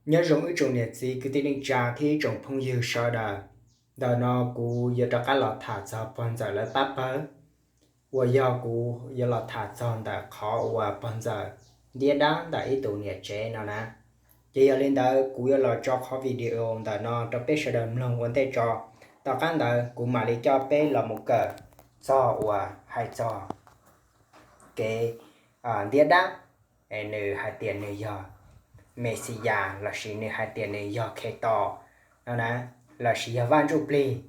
Nyob zoo ib tsoom niam txiv kwv tij neej tsa thiab ib tsoom phooj ywg sawv daws. Ntawm no kuv yuav rov qab los tham txog pog ntxawm lawv pab pawg, uas yog kuv yuav los tham txog ntawm qhov uas pog ntxawm ntiab dab ntawm ib tus niam tsev no na. Ces yog li ntawd kuv yuav los tso qhov video ntawm no rau peb sawv daws mloog ua ntej tso. Tom qab ntawd kuv mam li coj peb los mus kawm txog uas hais txog kev ntiab dab, nws hais tias nws yog Mexiyas lossis nws hais tias nws yog Khetos no na, lossis yog Vaj Ntsuj Plig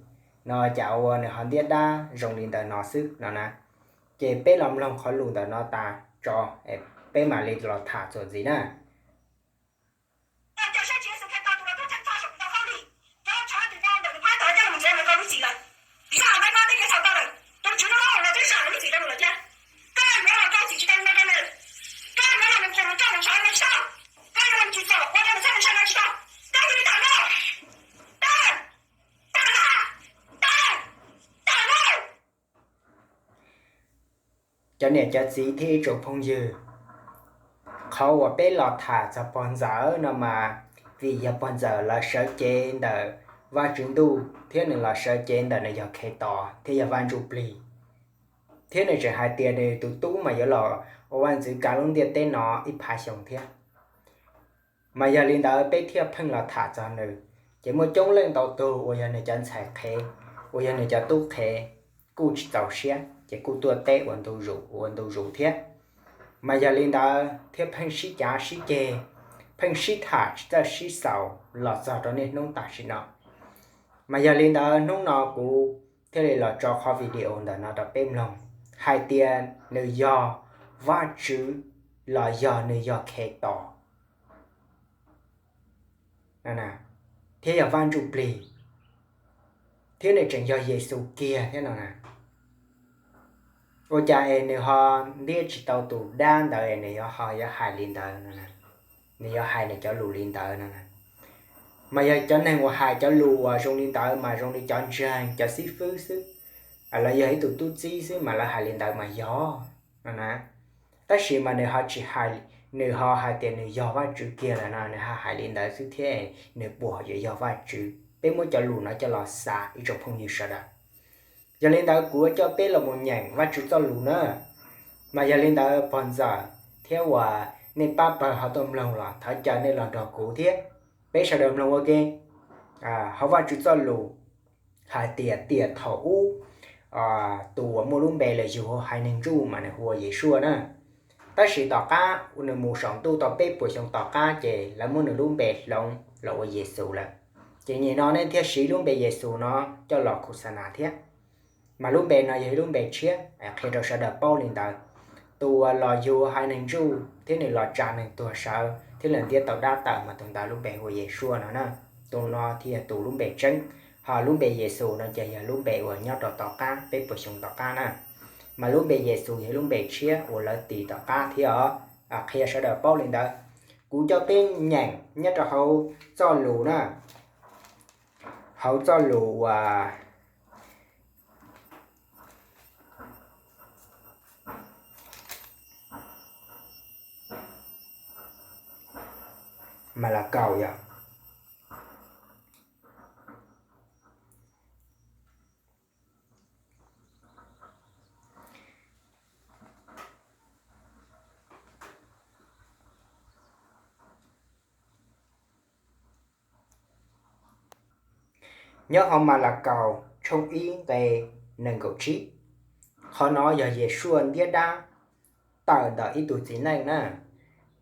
no, cas ua nws ho ntiab dab zoo li ntawd no xwb no na. Ces peb los mloog qhov lus ntawm no tas tso, peb mam li los tham txuas ntxiv na. Cov niam cov txiv thiab ib tsoom phooj ywg, qhov uas peb los tham txog pog ntxawm no mas vim yog pog ntxawm los sawv cev ntawm Vajtswv ntuj thiab nws los sawv cev ntawm nws yog Khetos thiab yog Vaj Ntsuj Plig, thiab nws tseem hais tias nws tus tub mas yuav los ua vaj ntxwv kav lub ntiaj teb no ib phav xyoo thiab. Mas yog li ntawd peb thiaj pheej los tham txog nws, ces muaj coob leej ntau tug uas yog nws cov ntxhais qhev, uas yog nws cov tub qhev kuj tsis txaus siab ces kuj tuaj teb ua ntu zus ua ntu zus thiab. Mas yog li ntawd thiaj pheej sib cav sib ceg, pheej sib tham tsis txawj sib xaus los txog rau niaj hnub tam sim no. Mas yog li ntawd hnub no kuv thiaj li los tso qhov video ntawm no rau peb mloog, hais tias nws yog Vajtswv los yog nws yog Khetos thiab yog Vaj Ntsuj Plig, thiab nws tseem yog Yexus kiag thiab no na. Ua cas es nws ho ntiab tsis tau tus dab ntawd es nws yuav ho yuav hais li ntawd no, nws yuav hais nws cov lus li ntawd no na. Mas yog cov neeg uas hais cov lus uas zoo li ntawd mas zoo li cov ntseeg, cov xib fwb xwb, los yog ib tug tub txib xwb mas lawv hais li ntawd mas yog no na. Tab sis mas nws ho tsis hais, nws ho hais tias nws yog Vajtswv kiag lawm no, nws ho hais li ntawd xwb thiab nws puas yuav yog Vajtswv? Peb muab cov lus no coj los xav ib tsoom phooj ywg sawv daws. Yog li ntawd kuv yuav coj peb los mus nyeem Vajtswv txoj lus na. Mas yog li ntawd pog ntxawm thiab uas nej pab pawg ho tuaj mloog los thov caw nej los nrog kuv thiab peb sawv daws mloog ua ke. Hauv Vajtswv txoj lus hais tias tiam thaum ub tus uas muaj lub npe los yug haiv neeg Ntsuj mas nws hu ua Yesuaj na. Tab sis tom qab nws mus saum ntuj tau peb puas xyoo tom qab ces lawv muab nws lub npe hloov los ua Yexus lawm. Ces nim no nej thiaj siv lub npe Yexus no coj los khu xa nas thiab. Mas lub npe no yog ib lub npe tshiab, qhia rau sawv daws paub li ntawd. Tus uas los yug haiv neeg Ntsuj thiab nws los tsa neeg tuag sawv thiab nws ntiab tau dab tawm mas tus ntawd lub npe hu ua Yesuaj no na. Tus no thiaj yog tus lub npe tseeb, ho lub npe Yexus no ces yog lub npe uas nyob rau tom qab peb puas xyoo tom qab na. Mas lub npe Yexus yog lub npe tshiab uas lawv tis tom qab thiab os, qhia sawv daws paub li ntawd. Kuv coj peb nyeem nyob rau hauv txoj lus na, hauv txoj lus uas Malakaus yog. Nyob hauv Malakaus tshooj ib nqe nees nkaum tsib, qhov no yog Yesuaj ntiab dab tawm ntawm ib tug txiv neej na.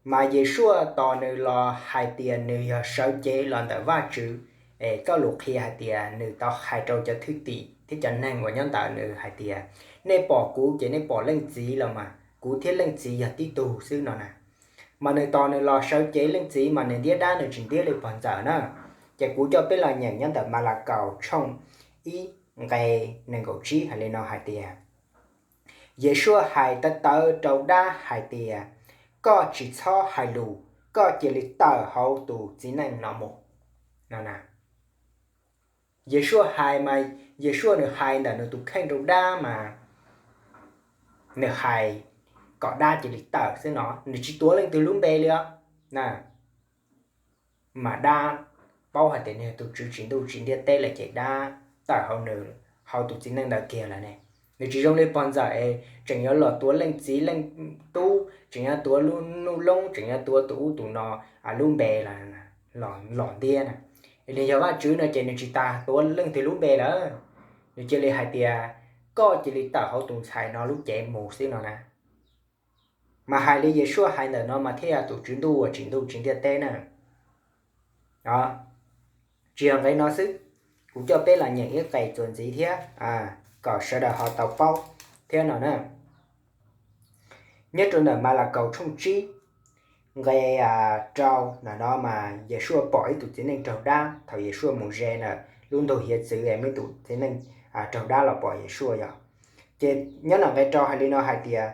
Mas Yesuaj tos nws los hais tias nws yog sawv cev los ntawm Vajtswv, es txoj lus qhia hais tias nws tau hais rau cov thwj tim thiab cov neeg uas nyob ntawm nws hais tias, nej pom kuv ces nej pom Leej Txiv los mas, kuv thiab Leej Txiv yog tib tug xwb no na. Mas nws tos nws los sawv cev Leej Txiv mas nws ntiab dab nws tsis ntiab li pog ntxawm na. Ces kuv coj peb los nyeem nyob ntawm Malakaus tshooj ib nqe nees nkaum tsib hais li no hais tias, Yesuaj hais tawv tawv rau dab hais tias, koj tsis txhob hais lus, koj cia li tawm hauv tus txiv neej no mus no na. Yesuaj hais mas, Yesuaj nws hais ntawm nws tus kheej rau dab mas nws hais kom dab cia li tawm xwb no, nws tsis tuav leej twg lub npe li os na. mas dab paub hais tias nws yog tus tswv tsim ntuj tsim ntiaj teb lawm ces dab tawm hauv nws, hauv tus txiv neej ntawd kiag lawm ne. Nws tsis zoo li pog ntxawm es tseem yuav los tuav leej txiv leej tub, tseem yuav tuav lub nuj loob, tseem yuav tuav tus ub tus no lub npe los ntiab na. Nws yog Vajtswv no ces nws tsis tas tuav leej twg lub npe lawm. Nws cia li hais tias, koj cia li tawm hauv tus ntxhais no lub cev mus xwb no na. Mas hais li Yesuas hais ntawm no mas thiaj yog tus tswv ntuj uas tsim ntuj tsim ntiaj teb na. Tsis yog nqe no xwb, kuv coj peb los nyeem ib qe txuas ntxiv thiab, kom sawv daws ho tau paub thiab no na. Nyob rau ntawm Malakaus tshooj tsib nqe rau no mas Yesuas pom ib tug txiv neej raug dab thaum Yesuas mus ze ntawm lub ntug hiav txwv es muaj ib tus txiv neej raug dab los pom Yesuas yog. Ces nyob ntawm nqe rau hais li no hais tias,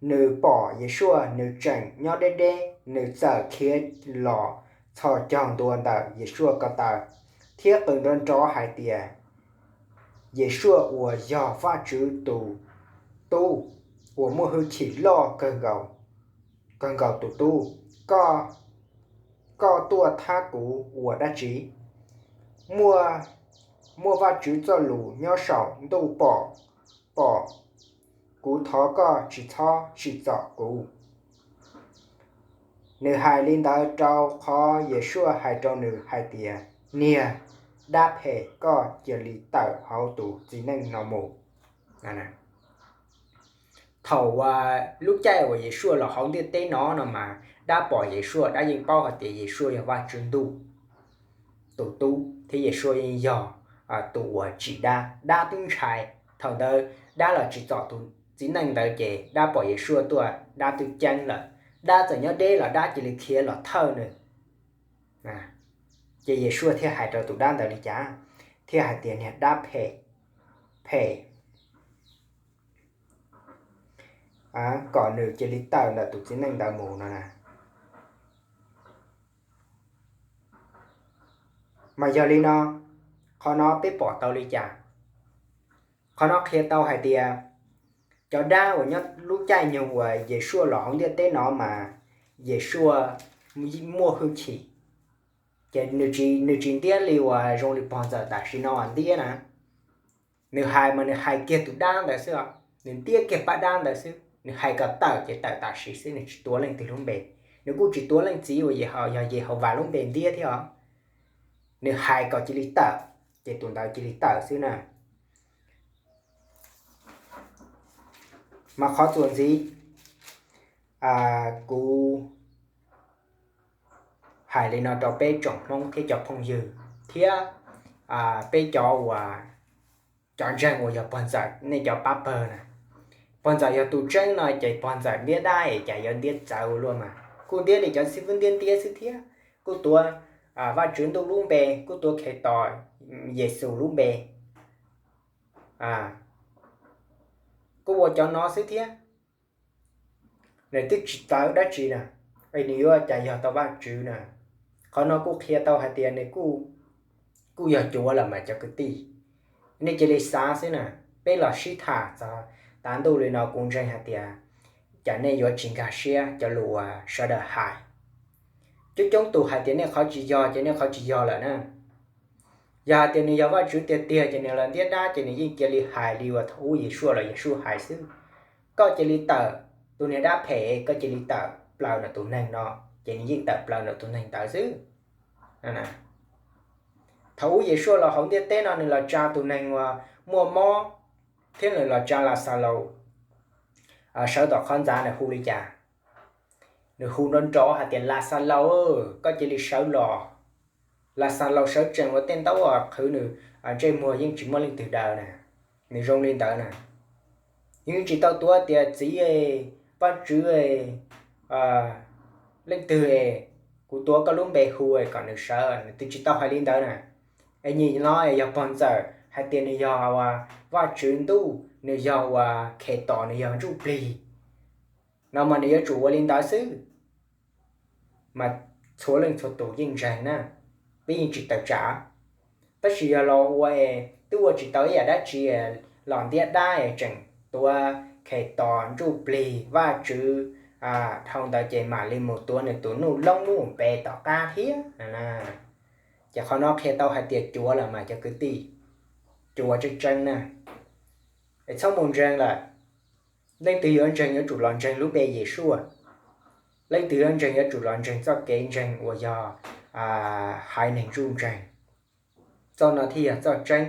nws pom Yesuas nws tseem nyob deb deb, nws txawm khiav los txhos caug ntua ntawm Yesuas ko taw, thiab qw nrov nrov hais tias, Yesuas uas yog Vajtswv tus Tub, uas muaj hwj chim loj kawg nkaus tus Tub, koj tuaj thab kuv ua dab tsi? Muaj Vajtswv txoj lus nyob saum ntuj pom, kuv thov koj tsis txhob tsim txom kuv. Nws hais li ntawd rau qhov Yesuas hais rau nws hais tias, niag dab phem, koj cia li tawm hauv tus txiv neej no mus. Thaum lub caij uas Yesuas los hauv ntiaj teb no no mas dab pom Yesuas, dab yeej paub hais tias Yesuas yog Vajtswv ntuj tus Tub thiab Yesuas yeej yog tus uas tsim dab. Dab twb ntshai, thaum ntawd dab los tsim txom tus txiv neej ntawd ces dab pom Yesuas tuaj dab twb ceeb lawm. Dab txawm nyob deb los dab cia li khiav los thawj nws. Ces Yesuas thiaj hais rau tus dab ntawd li cas? Thiaj hais tias, niag dab phem, phem, kom nws cia li tawm ntawm tus txiv neej ntawd mus no na. Mas yog li no, qhov no peb pom tau li cas? Qhov no qhia tau hais tias cov dab uas nyob lub caij nyoog uas Yesuas los hauv ntiaj teb no mas Yesuas muaj hwj chim. Ces nws tsis ntiab li uas zoo li pog ntxawm tam sim no ntiab na. Nws hais mas nws hais kiag tus dab ntawd xwb, nws ntiab kiag pab dab ntawd xwb, nws hais kom tawm ces tawm tam sim xwb, nws tsis tuav leej twg lub npe. Nws kuj tsis tuav leej txiv uas yog Yehauvas lub npe ntiab thiab os. Nws hais kom cia li tawm, ces tus ntawd cia li tawm xwb na. Mas qhov txuas ntxiv, kuv hais li no rau peb tsoom Hmoob thiab cov phooj ywg thiab peb cov uas, cov ntseeg uas yog pog ntxawm nej cov pab pawg na. Pog ntxawm yog tus tseeb no ces pog ntxawm ntiab dab es cas yuav ntiab txawv ua luaj mas, kuj ntiab li cov xib fwb ntiab ntiab xwb thiab. Kuj tuav Vajtswv ntuj lub npe, kuj tuav Khetos, Yexus lub npe, kuj ua cov no xwb thiab. Nws twb tsis txawv dab tsi na, es nws yuav cas yog tau Vajtswv na? Qhov no kuj qhia tau hais tias nws kuj yog cuav lawm mas cov kwv tij. Nej cia li xav xwb na, peb los sib tham txog tav ntuj li no kuv ntseeg hais tias cas nej yuav tsis nkag siab cov lus uas sawv daws hais. Coob coob tus hais tias nej qhov tsis yog ces nej qhov tsis yog lawm na. Yog hais tias nws yog Vajtswv tiag tiag ces nws los ntiab dab ces nws yeej cia li hais li uas thaum ub Yesuas los Yesuas hais xwb. Koj cia li tawm, tus niag dab phem, koj cia li tawm plaws ntawm tus neeg no, ces nws yeej tawm plaws ntawm tus neeg ntawd xwb. Thaum ub Yesuas los hauv ntiaj teb no nws los tsa tus neeg uas muaj mob, thiab nws los tsa Laxalaus sawv tom qhov ntxa, nws hu li cas? Nws hu nrov nrov hais tias, Laxalaus, koj cia li sawv los. Laxalaus sawv tsees ua tej ntaub qhwv nws ntsej muag yeej tsis muaj leej twg daws na. Nws zoo li ntawd na. Yeej tsis tau tuav tias txiv, Vajtswv, leej twg, kuv tuav koj lub npe hu kom nws sawv, nws twb tsis tau hais li ntawd na. Es nim no yog pog ntxawm hais tias nws yog Vajtswv ntuj, nws yog uas Khetos, nws yog ntsuj plig no mas nws yuav tsum ua li ntawd xwb. Mas txhua leej txhua tus yeej ntseeg na, peb yeej tsis tawm tsam. Tab sis yog los ua es twb ua tsis tau ib yam dab tsi, los ntiab dab es tseem tuav Khetos, ntsuj plig, Vajtswv, Dhau ntawd ces mam li mus tuav nws tus nuj loob lub npe tom qab thiab. Ces qhov no qhia tau hais tias cuav lawm mas cov kwv tij, cuav tseeb tseeb na. Es txhob mus ntseeg lawm. Leej twg yuav ntseeg yuav tsum los ntseeg lub npe Yesuaj. Leej twg yuav ntseeg yuav tsum los ntseeg txoj kev ntseeg uas yog haiv neeg ntsuj ntseeg. Txoj no thiaj yog txoj tseeb.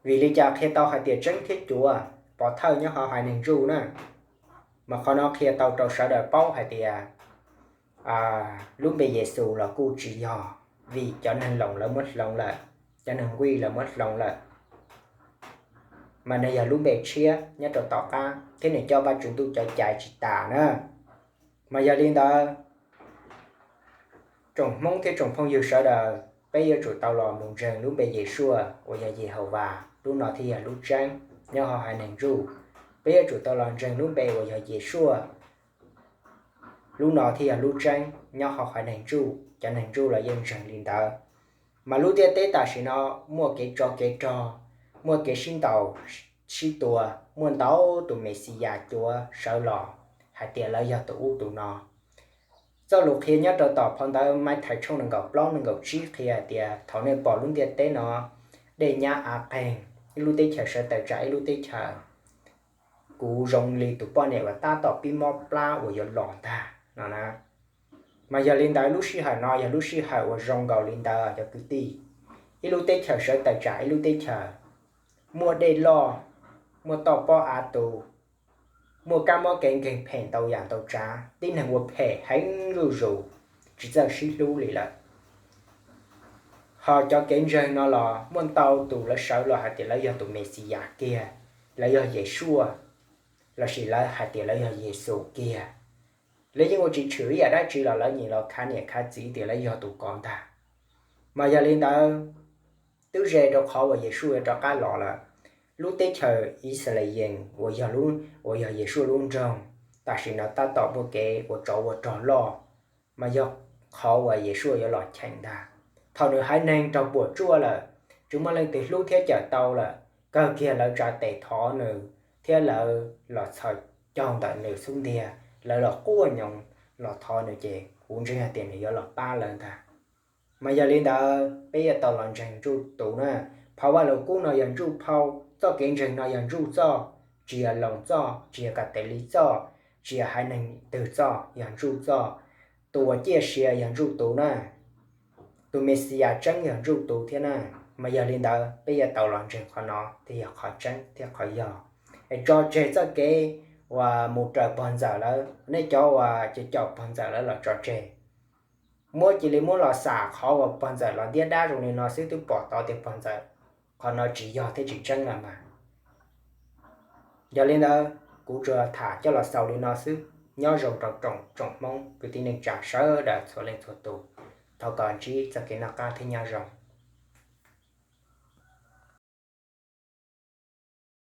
Vim li cas qhia tau hais tias tseeb thiab cuav? Pov thawj nyob hauv haiv neeg ntsuj na. Mas qhov no qhia tau rau sawv daws paub hais tias lub npe Yexus los kuj tsis yog, vim cov neeg Loos lawv muab hloov lawm, cov neeg Nquj lawv muab hloov lawm. Mas nws yog lub npe tshiab nyob rau tom qab thiab nws coj Vajtswv ntuj cov cai tsis tas na. Mas yog li ntawd, tsoom Hmoob thiab tsoom phooj ywg sawv daws, peb yuav tsum tau los mus ntseeg lub npe Yesuaj uas yog Yehauvas, lub no thiaj yog lub tseeb nyob hauv haiv neeg ntsuj. Peb yuav tsum tau los ntseeg lub npe uas yog Yesuaj, lub no thiaj yog lub tseeb nyob hauv haiv neeg ntsuj. Cov neeg ntsuj los yeej ntseeg li ntawd. Mas lub ntiaj teb tam sim no muaj kev tsov kev rog, muaj kev sib ntaus sib tua, muaj ntau tus Mexiyas cuav sawv los hais tias lawv yog tus ub tus no. Txoj lus qhia nyob rau tom phau ntawv Mathais tshooj nees nkaum plaub nees nkaum tsib qhia hais tias thaum nej pom lub ntiaj teb no dej nyab av qeeg, ib lub teb chaws sawv tawm tsam ib lub teb chaws, kuv zoo li tus poj niam uas tab tom pib mob plab uas yuav los ntag no na. Mas yog li ntawd lub sij hawm no yog lub sij hawm uas zoo nkaus li ntawd cov kwv tij. Ib lub teb chaws sawv tawm tsam ib lub teb chaws, muaj dej loj, muaj toj pob av tu, muaj kab mob kev nkeeg phem ntau yam ntau tsav, tib neeg ua phem heev zuj zus, tsis txawj sib hlub li lawm. Ho cov kev ntseeg no los muaj ntau tus lawv sawv los hais tias lawv yog tus Mexiyas kiag, lawv yog Yesuaj, lossis lawv hais tias lawv yog Yexus kiag. Lawv yeej ua tsis tshwm ib yam dab tsi los lawv nyiam los khav niam khav txiv tias lawv yog tus ko ntag. Mas yog li ntawd, twb ze rau qhov uas Yesuaj yuav rov qab los lawm. Lub teb chaws Yixalayees uas yog, uas yog Yesuaj lub nroog, tam sim no tab tom muaj kev ua tsov ua rog loj, mas yog qhov uas Yesuaj yuav los cheem ntag. Thaum nws haiv neeg raug puas tsuaj lawm, tsis muaj leej twg hlub thiab cawm tau lawm, kawg kiag lawv tsa tes thov nws, thiab lawv los txhos caug ntawm nws xub ntiag, lawv los quaj nyoos los thov nws ces kuv ntseeg hais tias nws yuav los pab lawv ntag. Mas yog li ntawd peb yuav tau los ntseeg Ntsuj Tus na. Phau Vaj Lug Kub no yog Ntsuj phau, txoj kev ntseeg no yog Ntsuj txoj, tsis yog Loos txoj, tsis yog Kas Tes Lis txoj, tsis yog haiv neeg twg txoj, yog Ntsuj txoj. Tus uas ciaj sia yog Ntsuj Tus na, tus Mexiyas tseeb yog Ntsuj Tus thiab na. Mas yog li ntawd peb yuav tau los ntseeg qhov no thiaj yog qhov tseeb thiab qhov yog. Es tso tseg txoj kev uas mus raws pog ntxawm lawv, nej cov uas caum pog ntxawm lawv los tso tseg. Muab cia li muab los xam qhov uas pog ntxawm los ntiab dab zoo li no xwb twb pom tau tias pog ntxawm qhov no tsis yog thiab tsis tseeb lawm mas. Yog li ntawd, kuv tsuas tham coj los xaus li no xwb. Nyob zoo rau tsoom Hmoob kwv tij neej tsa sawv daws txhua leej txhua tus. Thov kom ntsib txoj kev noj qab thiab nyob zoo.